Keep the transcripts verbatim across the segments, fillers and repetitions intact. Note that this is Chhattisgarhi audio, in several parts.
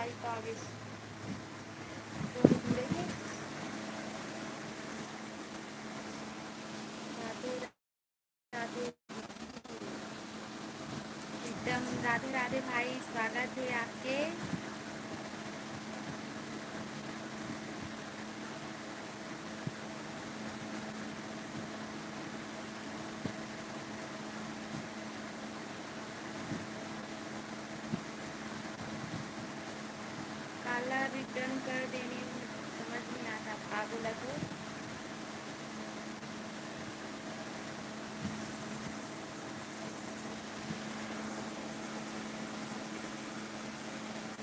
तो आगे तो जुड़े हैं। राधे राधे। एकदम राधे राधे भाई, स्वागत है आपके। काला रिटर्न कर देने में समझ नहीं आता, का बोला तू?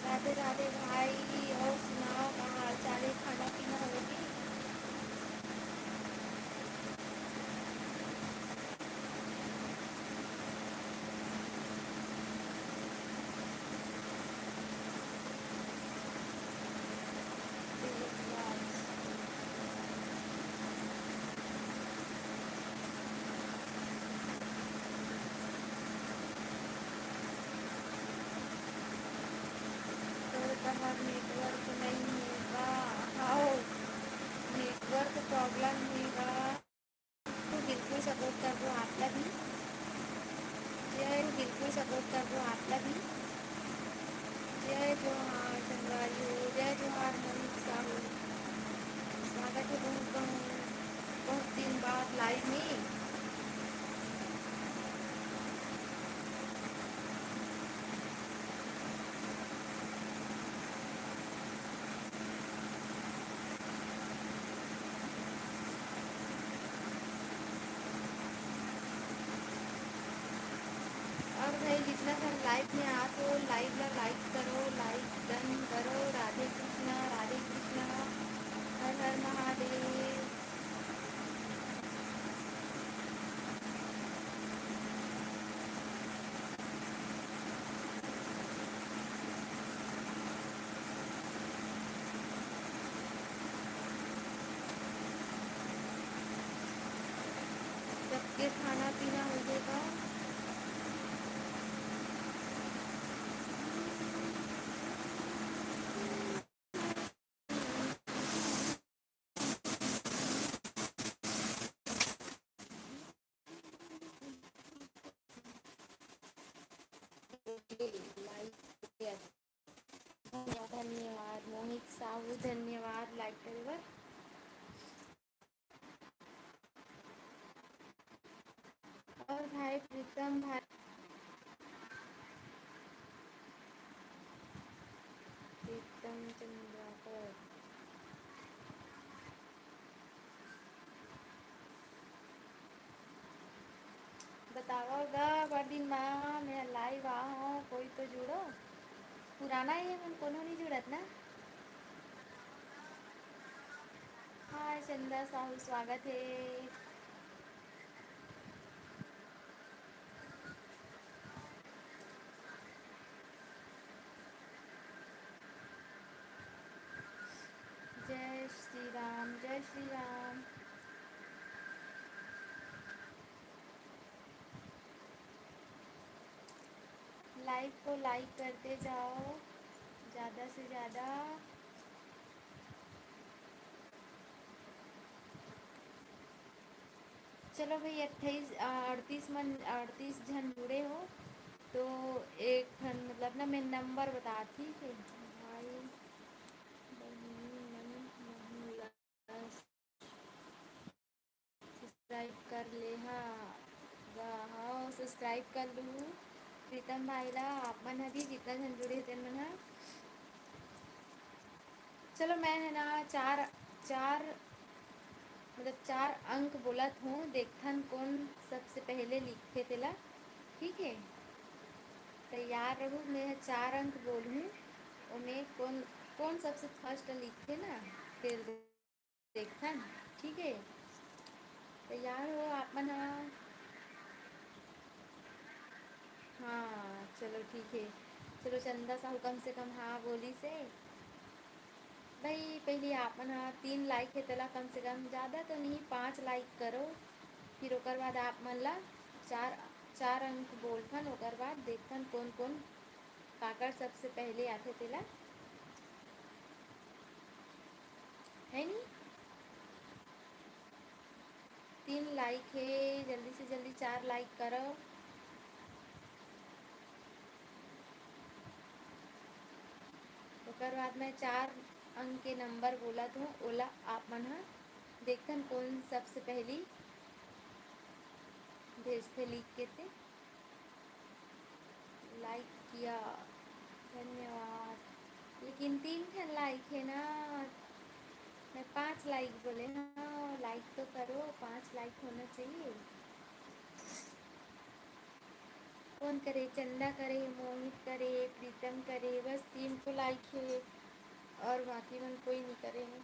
राधे राधे भाई, और सुनाओ, का हाल चाल है? खाना पीना हो गया? तो तहार network नहीं है का? हाओ, network problem है का? बिल्कुल support करबो आप ला भी। जय, बिल्कुल support करबो आप ला भी। जय जोहार संगवारी हो, जय जोहार मोहित साहू। स्वागत है बहुत, बहुत, बहुत दिन बाद live में। और भाई, जितना सब live में आत हो, live ला like करो, like done करो। राधे कृष्णा, राधे कृष्णा, हर हर महादेव। सबके खाना पीना हो गया? धन्यवाद मोहित साहू, धन्यवाद like करे बर। और भाई प्रीतम भाई, प्रीतम चंद्राकर। बतावव गा, बड़ दिन मा मैं live आ हूँ, कोई तो जुड़ो। पुराना ही है, मन कोनो नहीं जुड़त ना। हाय चंदा साहू, स्वागत है। जय श्री राम, जय श्री राम। Live को like करते जाओ ज़्यादा से ज़्यादा। चलो भाई, अट्ठाईस, अ, अड़तीस मन, अड़तीस झन जुड़े हो, तो एक ठन, मतलब ना, मैं number बता, ठीक है भाई, बहिनी मन, मोहन लाल subscribe कर ले हा गा, हाँ, subscribe कर लूँ प्रीतम भाई ला, आप मन ह भी, जितना झन जुड़े हे तेन मन ह। चलो, मैं है ना, चार, चार, मतलब, चार अंक बोलत हूँ, देखथन कोन सबसे पहले लिखथे तेला, ठीक है? तैयार रहू, मैं ह चार अंक बोलहूँ, ओमे कोन, कोन सबसे first लिखथे ना, फिर देखथन, ठीक है? तैयार हो आप मन ह? हाँ, चलो ठीक है। चलो, चंदा साहू कम से कम हाँ बोलिस हे। भाई, पहली आप मन ह तीन like हे, तेला कम से कम, ज़्यादा तो नहीं, पाँच like करो। फिर ओकर बाद आप मन ला चार, चार अंक बोलथन, ओकर बाद देखथन कोन कोन काकर सबसे पहले आथे तेला। तीन like हे, जल्दी से जल्दी चार like करो। ओकर बाद मैं चार अंक के number बोलत हूँ, ओला आप मन ह देखथन कोन सबसे पहली भेजथे लिख के ते। Like किया, धन्यवाद। लेकिन तीन ठन like हे ना, मैं पाँच like बोले हूँ। Like तो करो, पाँच like होना चाहिए। कौन करे? चंदा करे, मोहित करे, प्रीतम करे, बस तीन को like हे और बाकी मन कोई नहीं करे हे।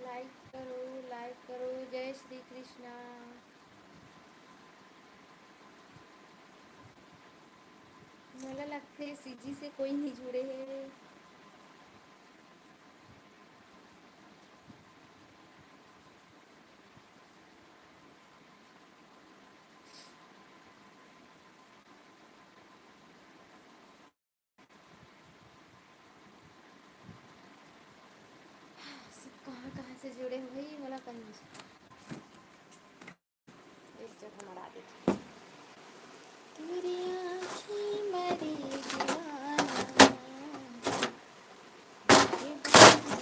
Like करो, like करो। जय श्री कृष्णा। मोला लगथे CG से कोई नहीं जुड़े हे। सब कहाँ कहाँ से जुड़े हो भाई, मोला कहीं नहीं। एक जगह मरा देती। तेरी आँखें मरी दीवाना, ये दीवाना।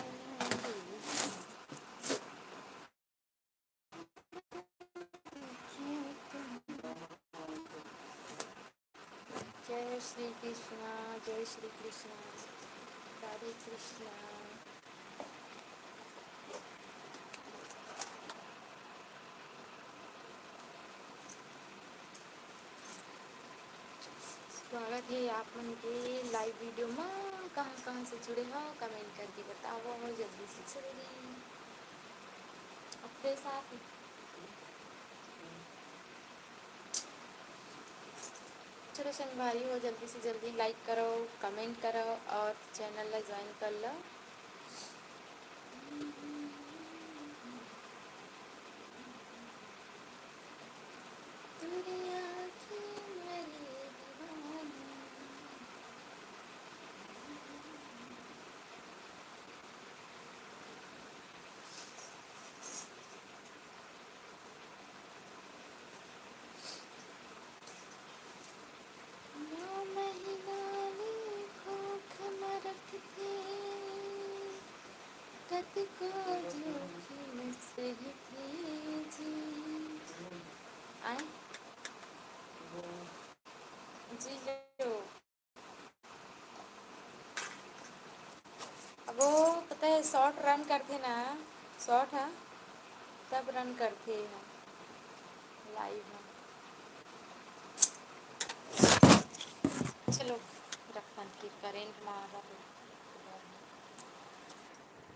जय श्री कृष्णा, जय श्री कृष्णा, राधे कृष्णा। स्वागत हे आप मन के live video मा। कहाँ कहाँ से जुड़े हो, comment करके बताओ जल्दी से जल्दी। अपने साथ चलो संगवारी हो, जल्दी से जल्दी like करो, comment करो और channel ला join कर लो। तेरी आँखें मरी दीवाना। नौ महीना ले कोख म रखथे, कतको जोखिम सहथे जी। आय? जी लो। अब वो पता है, short run करथे ना, short हा, तब run करथे ये हा, live हा। चलो, रखथन, फिर current मारत